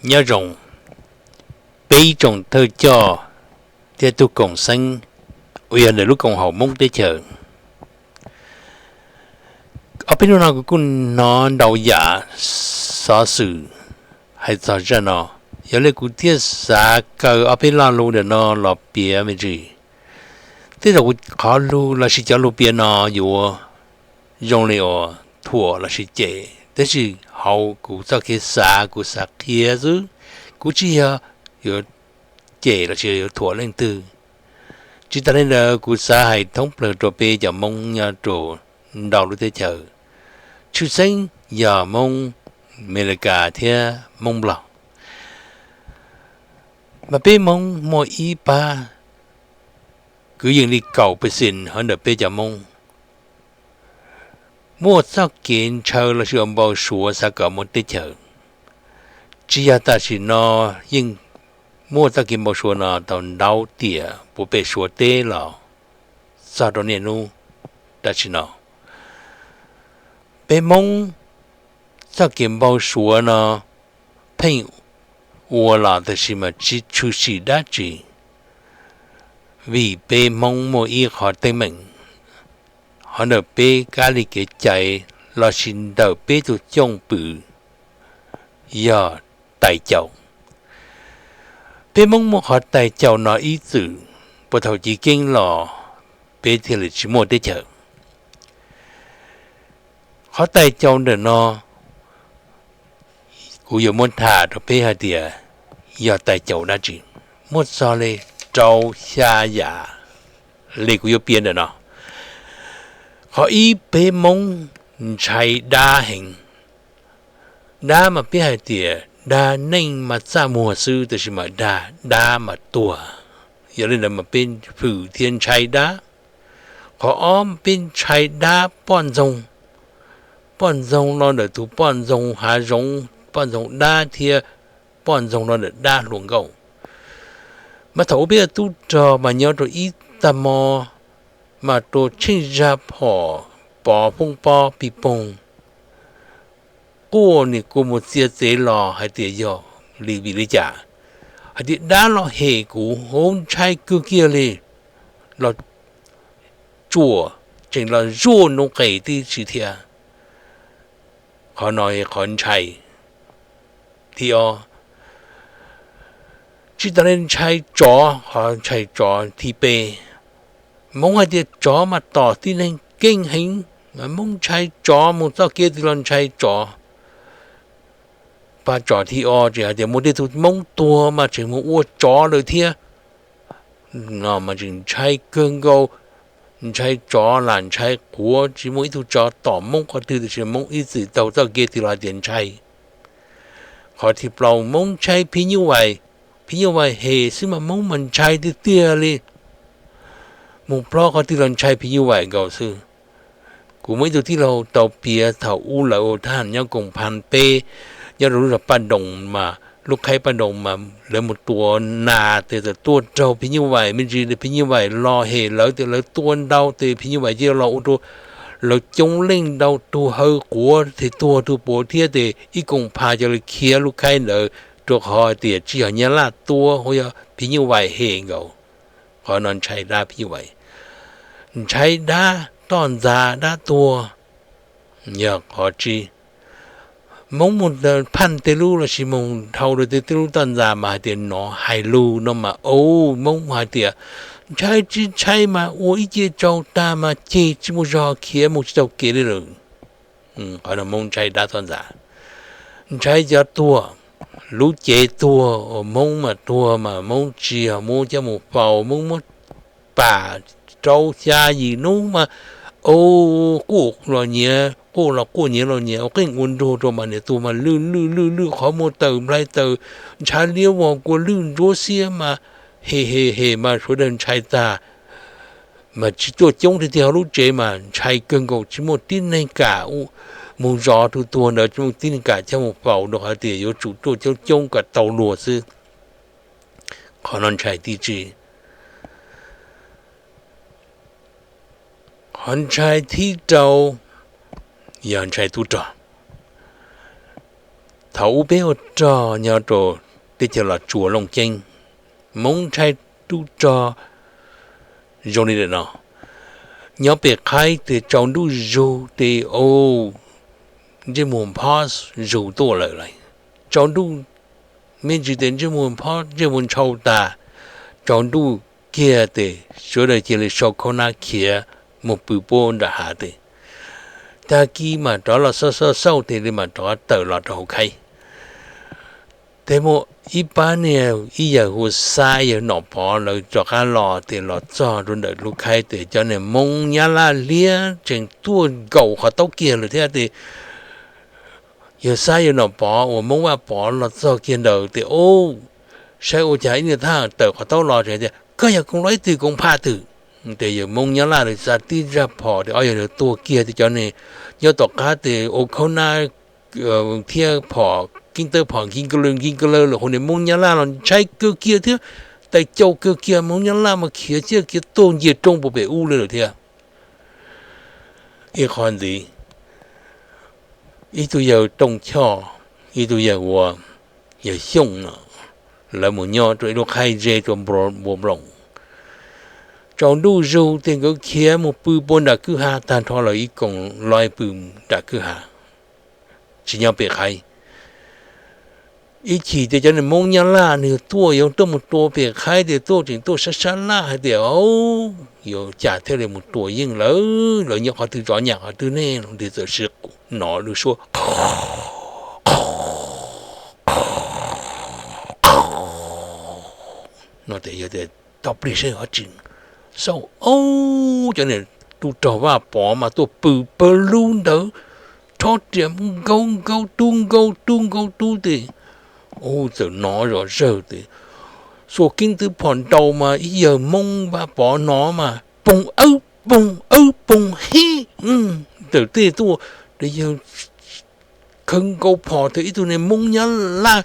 Nyob zoo peb tsoom thawj coj thiab tub koom xeeb uas yog ntawm lub koom haum Hmoob teb chaws. Ob peb hnub no kuv kuj hnov ntau yam xov xwm hais txog zaj no, yog li kuv thiaj xav kaw ob peb lo lus ntawm no los piav me ntsis. Tej zaum kuv qhov lus lossis cov lus piav no yuav zoo li uas thuam lossis cem, tab sis hauv kuv txoj kev xav kuv xav qhia xwb, kuv tsis yog yuav cem lossis yuav thuam leej twg. Tsis tas li ntawd kuv xav hais thoob plaws rau peb cov Hmoob nyob rau ntau lub teb chaws, tshwj xeeb yog Hmoob Amelikas thiab Hmoob Nplog, mas peb Hmoob muaj ib pab kwv yees li kaum percent hov ntawm peb cov Hmoob muaj txoj kev ntshaw lossis ua npau suav xav kom muaj teb chaws. Tsis yog tam sim no, yeej muaj txoj kev npau suav no tau ntau tiam puag pem Suav teb los txog rau niaj hnub tam sim no. Peb Hmoob txoj kev npau suav no pheej ua los tab sis mas tsis tshwm sim dab tsi, vim peb Hmoob muaj ib qho teeb meem hov ntawm peb kab li kev cai lossis ntawm peb tus cooj pwm yog tais caus. Peb Hmoob muaj qhov tais caus no ib txwm puag thaum chiv keeb los peb thiaj li tsis muaj teb chaws. Qhov tais caus ntawm no kuv yuav muab tham rau peb hais tias yog tais caus dab tsi, muaj txog li rau xya yam li kuv yuav piav ntawm no. Qhov ib, peb Hmoob ntshai dab heev. Dab mas peb hais tias dag neej mas txaj muag xwb tab sis mas dag dab mas tuag. Yog li ntawd mas peb hwm thiab ntshai dab. Qhov ob, peb ntshai dab poj ntxoog. Poj ntxoog los ntawm tus poj ntxoog hav zoov, poj ntxoog dab thiab poj ntxoog los ntawm dab hluas nkauj. Mas thaum ub peb tub rog mas nyob rau ib tag hmo mas rau tsheej zag phom pov foob pob pig poog, quaj nim kua mus txia txev los hais tias yog li vim li cas, hais tias dab los hem kuv, ntshai kawg kiag li, los tsuam tseem los zuaj nuv qes tib si thiab. Qhov no qhov ntshai thib ob. Tsis tas li ntshai tsov, qhov ntshai tsov thib peb. Hmoob hais tias tsov mas tom tib neeg keej heev, mas Hmoob ntshai tsov, mus txoj kev twg los ntshai tsov. Pab tsov thib ob tseem hais tias muaj tej tug Hmoob tuag mas tseem mus ua tsov lawm thiab. No mas tseem ntshai kawg nkaus, ntshai tsov lam ntshai quav, tsis muaj ib tug tsov tom Hmoob qhov twg tiam sis Hmoob ib txwm taug txoj kev twg los hais tias ntshai. Qhov thib plaub, Hmoob ntshai phim nyuj vais, phim nyuj vais hem xwb mas Hmoob mas ntshai tiag tiag li. Mus plob qhov twg los ntshai phim nyuj vais nkaus xwb. Kuv muaj ib tug tij laug tau piav thaum ub lawv ua thaj nyob koom pha peb, nyob rau lub zos Paj Doos mas lub khaib Paj Doos mas lawv mus tua nas tes txawm tua raug phim nyuj vais me ntsis, phim nyuj vais los hem lawv tes lawv tua ntau tes phim nyuj vais cia los ua rau lawv coob leej ntau tug hawv quav tes tuag tug puav thiab tes ib koom pha cia li khiav lub khaib ntawd rau qhov tias tsis yog nyab laj tua, yog phim nyuj vais hem nkaus. Qhov no ntshai dab phim nyuj vais. Ntshai dab toj ntxas dab tuag yog qhov tsib. Hmoob mus phaj tej lub lossis mus dhau rau tej lub toj ntxas mas hais tias nov hais lus no mas, o, Hmoob hais tias ntshai tsis ntshai mas ua ib ce tsau tag mas ceg tsis muaj zog khiav mus tsis tau kev li lawm. Qhov no Hmoob ntshai dab toj ntxas. Ntshai cov tuag, lub cev tuag uas Hmoob mas tuag mas Hmoob tsis yog muab coj mus faus, Hmoob muab pam rau xya yim hnub mas, o, quaj los nyiav, quaj los quaj nyiav los nyiav, ua qeej ua nruag rau mas niam tuag mas lwj lwj lwj lwj qhov muag tawm nplai tawm, ntshav liab vog kua lwj ntsuab xiab mas hem hem hem mas sawv daws ntshai tag. Mas tsis tuaj coob tiag tiag hauv lub tsev mas ntshai kawg nkaus, tsis muaj tib neeg kam mus zov tus tuag ntawd, tsis muaj tib neeg kam coj mus faus rau qhov tias yuav tsum tuaj coob coob kom tau luag xwb. Qhov no ntshai thib tsib. Qhov ntshai thib rau yog ntshai tub rog. Thaum ub peb ua rog nyob rau teb chaws Los Tsuas Looj Ceeb, Hmoob ntshai tub rog zoo li ntawm no. Nyob pem qhaib tes tsaus ntuj zug tes, o, ntsej muag phob zug tuaj lawm lauj. Tsaus ntuj me ntsis tes ntsej muag phob ntsej muag ntshau tas, tsaus ntuj kiag tes sawv daws cia li sau khaub nab khiav mus pw puag nram hav tes, tag kis mam rov los xauj xauj xauj tes li mam rov tawm los rau hauv khaib. Tes muaj ib pab niag ib yawg hu Xab yawg Nom Pov lawv rov qab los tes los txog rau ntawm lub khaib tes cov niag Hmoob Nyab Laj liab tseem tuaj nkaum qhov taub kiag lawm thiab tes yawg Xab yawg Nom Pov uas Hmoob Vaj Pov los txog kiag ntawd tes, o, saib ua cas ib niag thaj tawm qhov taub los tias, koj yog koom luj ib twg koom phaj twg? Tes yawg Hmoob Nyab Laj lawv xa tib zaj phom tes ob yawg lawv tuag kiag tes cov niag nyob tom qab tes ua khaub nab thiab phom keeb tawb phom nkig ka law nkig ka law lawm, hos niag Hmoob Nyab Laj los ntshai kawg kiag thiab, tais caus kawg kiag, Hmoob Nyab Laj mas khiav ciaj khiav tuag ncia roob puag pem ub li lawm thiab. Ib qho ntxiv, ib tug yawg Tooj Choj, ib tug yawg ua yawg Xyooj no, lawv mus nyob rau ib lub qhaib ze rau Npua Nploos. Tsaus ntuj zug tes nkawd khiav mus pw puag nram kwj ha tag nrho lawm, ib koom luj pw nram kwj ha, tsis nyob pem qhaib. Ib chim tes cov niag Hmoob Nyab Laj nws tuaj yuav tuaj mus tua pem qhaib tes tuaj tseem tuaj sab sab laj hais tias, o, yuav cas thiaj li mus tua yeej lawm, lawv nyob qhov twg zov nyam qhov twg ne no tes txawm sim hnov lub suab no tes yog tias tau plig seb ho tsis xauj, o, cov niag tub rog Vaj Pov mas tuaj pw pawg lug ntawd, rho riam nkaub nkaub tub nkaub tub nkaub tub tes, u, txawm hnov zom zawg tes xuas keeb twb phom nrau mas ib yawg Hmoob Vaj Pov hnov mas poog awb poog awb poog hib ntawm tej tuaj, tes yawg khawv nkaus phom tes ib tug niag Hmoob Nyab Laj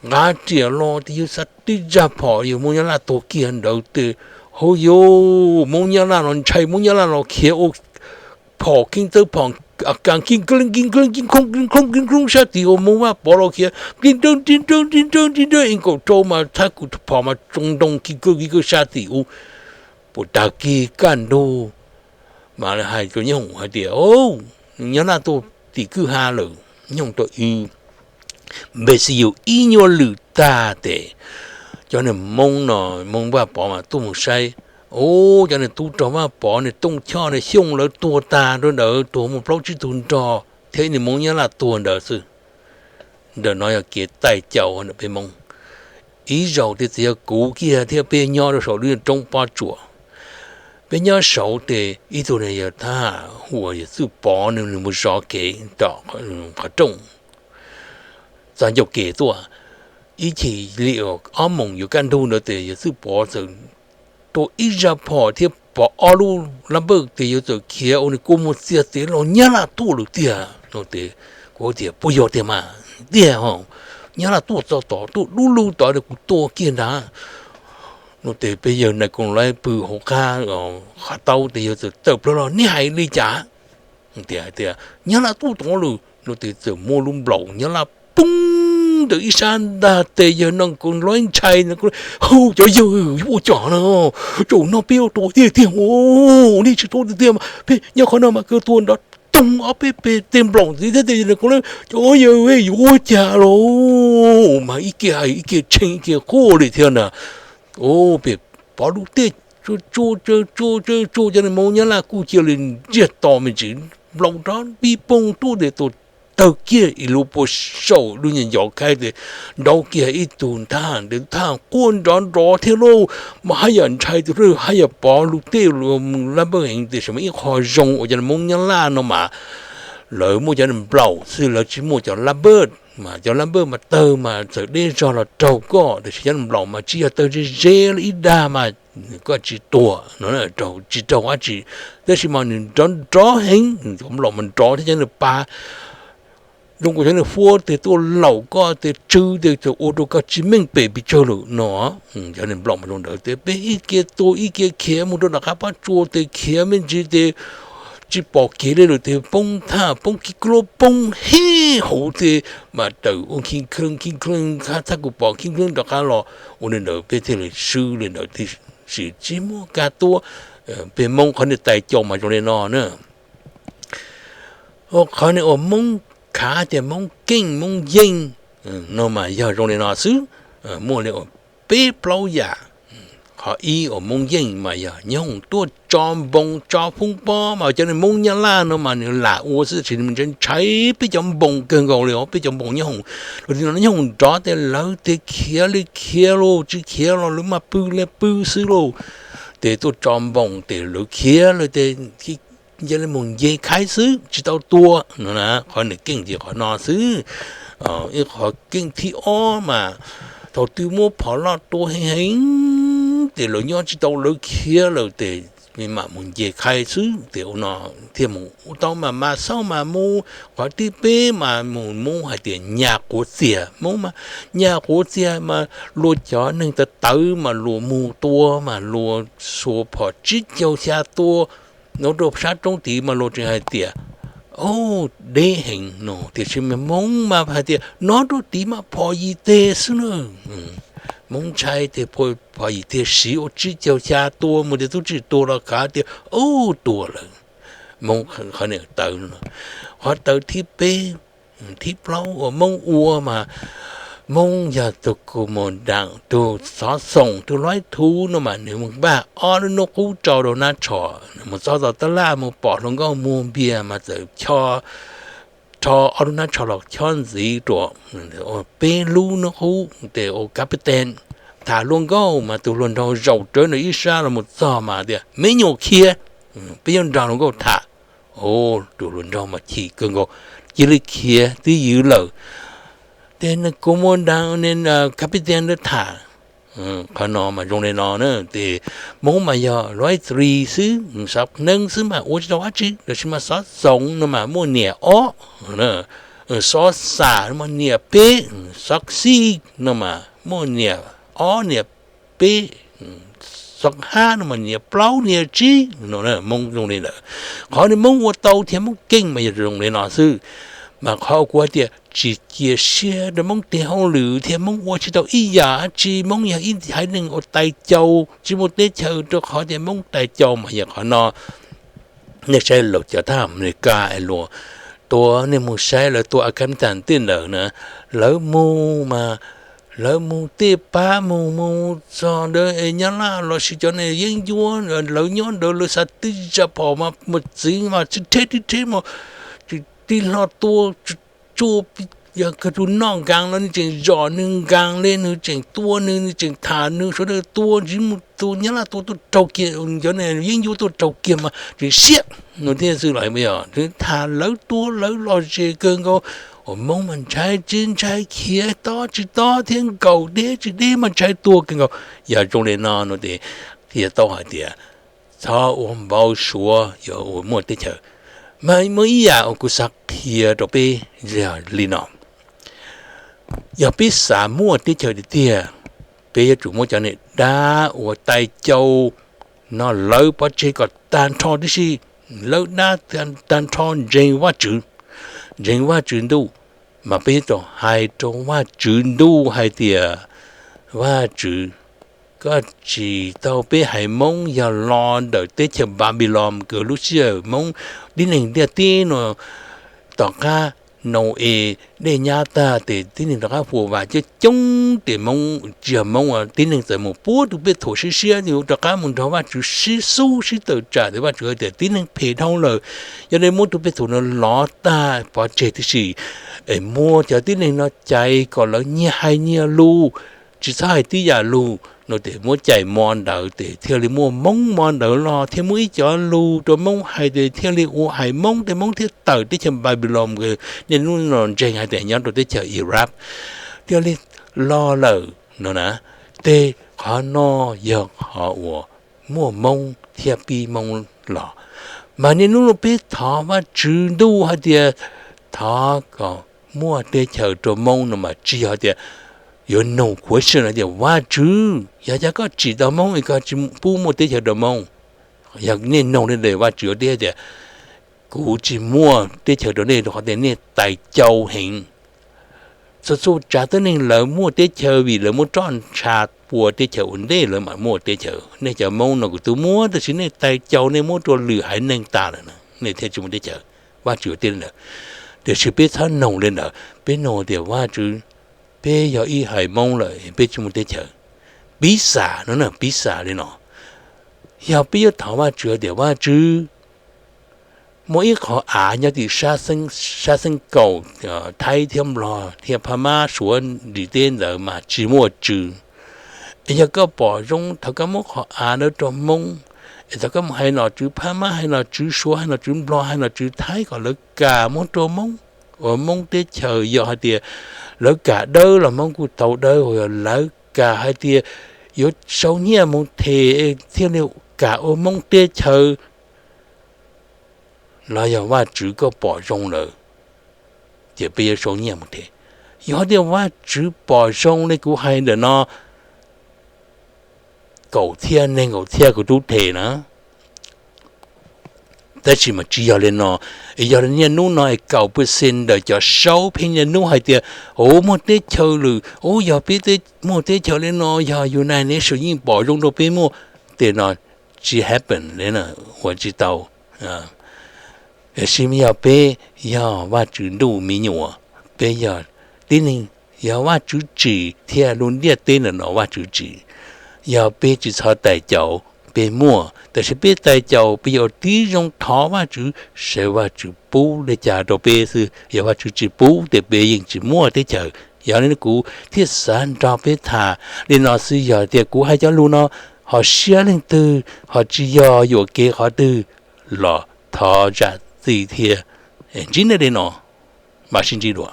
nqa riam los tes yawg xa tib zaj phom yawg Hmoob Nyab Laj tuag kiag ntawd tes, hauv yus Hmoob Nyab Laj los ntshai, Hmoob Nyab Laj los khiav ua phom keeb tawb phom kas kis kis khoob kis khoob kis khoob sab tim ua Hmoob Vaj Pov los khiav kis nrawg kis nrawg kis nrawg kis nrawg es nkaum rau mas thab kum phom mas tsoo ntoo kis kawg kis kawg sab tim u. Puas tag kis kaj ntug mas lawv hais rau Nyob Hoom hais tias, Nyob Laj tuaj tim kwj ha lawm, Nyob Hoom rau wb npe xi yus ib nyuag lwm tag tes cov niag Hmoob no, Hmoob Vaj Pov mas tuaj mus saib, u, cov niag tub rog Vaj Pov, niag Tooj Choj, niag Xyooj lawv tuag tag rau ntawd, tuag muaj plaub tsib tug nrog thiab ib niag Hmoob Nyab Laj tuag ntawd xwb. Ntawm no yog kev tais caus ntawm peb Hmoob. Ib zaug tes txawm yog kuv kiag thiab peb nyob rau saum lub roob pob tsuas. Peb nyob saud tes ib tug ne yog thab ham hu ua yawg Txwj Pov, nws mus zov kev tom qhov rooj txog ncauj kev tuaj. Ib chim li ob moos yuav kaj ntug ntawd tes yawg Txwj Pov txawm tua ib zaj phom thiab pom ob lub lab npawj tes yawg txawm khiav ua nws kua muag txias tes los Nyab Laj tuaj lawm tiag no tes kuv tias puas yog tiag mas? Tiag ho, Nyab Laj tuaj txog tod tuaj dub lug tod kuv tua kiag ntag no tes peb yawg nais koos laib pw hauv qab qhov taub tes yawg txawm tawm plaws los, neb hais li cas? Tias hais tias Nyab Laj tuaj tod lawm no tes txawm muaj lub nplaum Nyab Laj poob ntawm ib sab ntag tes yawg nais koos laib ntshai, hu cov yawg ua cas no, zaum no peb ua tua tiag tiag, nej tsis tua tiag tiag mas peb nyob qhov no mas kawg tua nrov toog ob peb peg tej nplaum ntxiv thiab tes yawg nais koos laib, cov yawg yuav ua cas los mas ib ke hais ib ke tshee ib ke quaj li thiab na. Pem pov lub tej tsuag tsuag tsuag tsuag cov niag Hmoob Nyab Laj kuj cia li ntsiag to me ntsis, nplaum nrov pib poog tuaj tes tua tawg kiag ib lub puag saum lub nyuag ncov khaib tes nrov kiag ib tug thab ham, thab ham quaj nrov nrov thiab lauj, mas haj yam ntshai tus haj yam pov lub tej lab npawj heev tiam sis mas ib qho zoo uas cov niag Hmoob Nyab Laj no mas lawv muaj cov niag nplaum xwb, lawv tsis muaj cov lab npawj, mas cov lab npawj mas tawg mas txawm deb zog los raug koj, tiam sis cov niag nplaum mas tsis yog, tawg ze ze ib dag mas koj tsis tuag, tsis raug dab tsi, tab sis mas nws nrov nrov heev, cov nplaum mas nrov thiab cov niag pa zoo nkaus cov niag huab tes tuaj laum koj tes tsw tes txawm ua rau koj tsis meej pem pes tsawg lawm no. Cov niag nplaum mas zoo ntawd tes peb ib ke tua ib ke khiav mus rau nram qab pob tsuas tes khiav me ntsis tes tsis pom kev li lawm tes poob thaj poob kis klo poob he hauv tej mas raws ua khib khleeb khib khleeb, txhab kuv pom khib khleeb rov qab los ua li ntawd peb thiaj li swb li ntawd, tiam sis tsis muaj kab tuab. Peb Hmoob qhov niag tais caus mas zoo li no na. Qhov niag uas Hmoob khav tias Hmoob keej Hmoob yeej no mas yog zoo li no xwb. Muaj li uas peb plaub yam. Qhov ib uas Hmoob yeej mas yog nyooj tuaj tso npoo tso foob pob mas cov niag Hmoob Nyab Laj no mas nws lam ua xwb, tab sis nws ntshai peb cov npoo kawg nkaus li os, peb cov npoo nyooj. Lawv tias nyooj nrov tias lawv tias khiav li khiav lauj, tsis khiav los lawv mas pw li pw xwb lauj. Ces tuaj tso npoo ces lawv khiav lawm ces cia li mus nce khaib xwb tsis tau tua no na. Qhov niag keej ces qhov no xwb. Ib qhov keej thib ob mas thaum twg muab phom loj tua heev heev ces lawv nyob tsis tau lawv khiav lawm ces mam mus nce khaib xwb ces ua no thiaj mus ua tau mas mas xauj mas mus. Qhov thib peb mas mus Hmoob hais tias nyas quav txias, Hmoob mas nyas quav txias mas luag cov neeg tawv tawv mas luag mus tua mas luag xuas phom tsib caug xya tua no rau sab roob tid mas luag tseem hais tias, o, deb heev no, tiam sis mas Hmoob mas hais tias no rau tid mas phom yim teg xwb na. Hmoob ntshai tias phom yim teg siv ua tsib caug xya tua mus tias tub tsis tua los kav tias, o, tua lawm. Hmoob qhov niag tawv no. Qhov tawv thib peb, thib plaub uas Hmoob ua mas Hmoob yog tus kuv mus daam tus xov xoom tus loib thuv no mas nws mus npaj ob lub hnub qub tso rau nab tsho, mus txog tom tab laj mus pom hluas nkauj muag npias mas txawm rho ob lub nab tsho los chob ntxiv rau peb lub hnub qub ces ua kab peb teeb. Tham hluas nkauj mas tus hluas nraug zaum rawv nws ib sab los mus txog mas tias me nyuam khiav, peb yuav nrog hluas nkauj tham. Tus hluas nraug mas chim kawg nkaus, cia li khiav twb ywv lawm. Ces nws kuv mus daam kab peb teeb ntawd tham. Qhov no mas zoo li no na, ces Hmoob mas yog loib txi xwb, xov neeb xwb mas ua tsis tau dab tsi, tab sis mas xov xoom no mas muaj niam ob, xov xam no mas niam peb, xov xij no mas muaj niam ob niam peb, xov hab no mas niam plaub niam tsib no, Hmoob zoo li ntawd. Qhov niag Hmoob ua tau thiab Hmoob keej mas yog zoo li no xwb. Mas qhov kuv hais tias tsis cia siab rau Hmoob tes hauj lwm thiab Hmoob ua tsis tau ib yam dab tsi, Hmoob yog ib haiv neeg uas tais caus tsis muaj teb chaws rau qhov tias Hmoob tais caus mas yog qhov no. Nej saib lawv cov thab Amelikas es luag tua, nej mus saib lawv tua Afghanistan tej ntawd na, lawv mus mas lawv mus tej pab mus mus txog ntawd es Nyab Laj los sis cov neeg yeeb ncuab lawv nyob ntawd lawv xav tib zaj phom mas mus txiv mas tib rheb tib rheb mus tib hlo tua tsuj, yog kawg tus noj nkaas los nws tseem zom nws nkaas li, nws tseem tua nws, nws tseem tham nws, sawv daws tua ntsis mus tua Nyab Laj tua tuaj raug kiag, cov neeg yeeb ncuab tuaj raug kiag mas tseem siab no thiab xwb los yog tham lawv tua lawv lom zem kawg nkaus. Uas Hmoob mas ntshai tsis ntshai, khiav tob tsis tob thiab nkaum deb tsis deb mas ntshai tuag kawg nkaus. Yog zoo li no no ces thiaj tau hais tias txhob ua npau suav yuav ua muaj teb chaws. Mas muaj ib yam uas kuv xav qhia rau peb yog li no, yog peb xav muaj teb chaws tiag tiag, peb yuav tsum muab cov niag dab uas tais caus no lawv pov tseg kom tag nrho tib si, lawv dab tag nrho ntseeg Vajtswv, ntseeg Vajtswv ntuj. Mas peb yuav tsum hais rau Vajtswv ntuj hais tias, Vajtswv, koj tsim tau peb haiv Hmoob yog los ntawm teb chaws Npanpilos kws lub sij hawm Hmoob tib neeg ntiaj teb no, tom qab Nau-es dej nyab tag ces tib neeg rov qab huam vam coob coob ces Hmoob tsis yog Hmoob, tib neeg txawm mus puag tus pej thum siab siab, rov qab mus nrog Vajtswv sib xub sib tawm tsam ces Vajtswv hais tias tib neeg phem dhau lawm, yog li muab tus pej thum no lov tag pov tseg tib si, es muab cov tib neeg no cais kom lawv nyias hais nyias lus, tsis txhob hais tib yam lus no ces muab cais mo ntawd ces thiaj li muaj Hmoob mo ntawd los thiaj muaj ib cov lus rau Hmoob hais ces thiaj li ua haiv Hmoob ces Hmoob thiaj tawm teb chaws Npanpilos. Niaj hnub no ntseeg hais tias nyob rau teb chaws Iraq thiaj li los lawm no na. Ces qhov no yog qhov uas muaj Hmoob thiab pib Hmoob los. Mas niaj hnub no peb thov Vajtswv ntuj hais tias thov kom muaj teb chaws rau Hmoob no mas tsis yog tias yuav nug question hais tias Vajtswv, yog cas koj tsim tau Hmoob es koj tsis pub muaj teb chaws rau Hmoob? Yog nej nug li ntawd Vajtswv yuav teb tias Kuv tsis muaj teb chaws rau nej rau qhov tias nej tais cau heev. Txhua txhua tsav tib neeg lawv muaj teb chaws vim lawv muab roj ntsha pua teb chaws ua ntej lawv mam muaj teb chaws. Nej cov Hmoob no kuv twb muab, tab sis nej tais cau, nej muab rau lwm haiv neeg tas lawm, nej thiaj tsis muaj teb chaws. Vajtswv tias li ntawd. Tiam sis peb txhob noog li ntawd, peb noog tias Vajtswv, peb yog ib haiv Hmoob lawm peb tsis muaj teb chaws. Piv xam no, piv xam li no, yog peb yuav thov Vajtswv tias Vajtswv, muaj ib qhov av nyob tim sab xeeb kaum Thaib thiab Nplog thiab Phab Mab Suav nrim teb ntawd mas tsis muaj tswv. Yog koj pom zoo thov koj muab qhov av ntawd rau Hmoob, es thov koj mus hais nom tswv Phab Mab, hais nom tswv Suav, hais nom tswv Nplog, hais nom tswv Thaib kom lawv kam muab rau Hmoob, ua Hmoob teb chaws. Yog hais tias lawv kam dawb los Hmoob kuj tau dawb, yog lawv kam hais tias yuav sau nyiaj mus them thiaj li kam ua Hmoob teb chaws los yog Vajtswv koj pom zoo lawm, ces peb yuav sau nyiaj mus them. Yog tias Vajtswv pom zoo li kuv hais ntawm no, kaum txhiab nees nkaum txhiab kuv twb them na. Tab sis mas tsis yog li no. Yog li niaj hnub no es kaum percent ntawm cov saub pheej niaj hnub hais tias, u, muaj teb chaws lawm, u, yog peb muaj teb chaws li no yog United Nations yeej pom zoo rau peb muaj. Tej no tsis happen li na, ua tsis tau. Tiam sis yog peb yog Vajtswv ntuj me nyuam, peb yog tib neeg, yog Vajtswv tsim thiab lub ntiaj teb ntawm no Vajtswv tsim. Yog peb tsis txhob tais cau, peb muaj. Tab sis peb tais cau, peb yuav tib zoo thov Vajtswv seb Vajtswv pub li cas rau peb xwb. Yog Vajtswv tsis pub ces peb yeej tsis muaj teb chaws. Yog li kuv thiaj xav nrog peb tham li no xwb. Yog tias kuv hais cov lus no ho siab leej twg, ho tsis yog yuam kev qhov twg, los thov zam txim thiab. Ntsib nej li no, mam sib ntsib dua.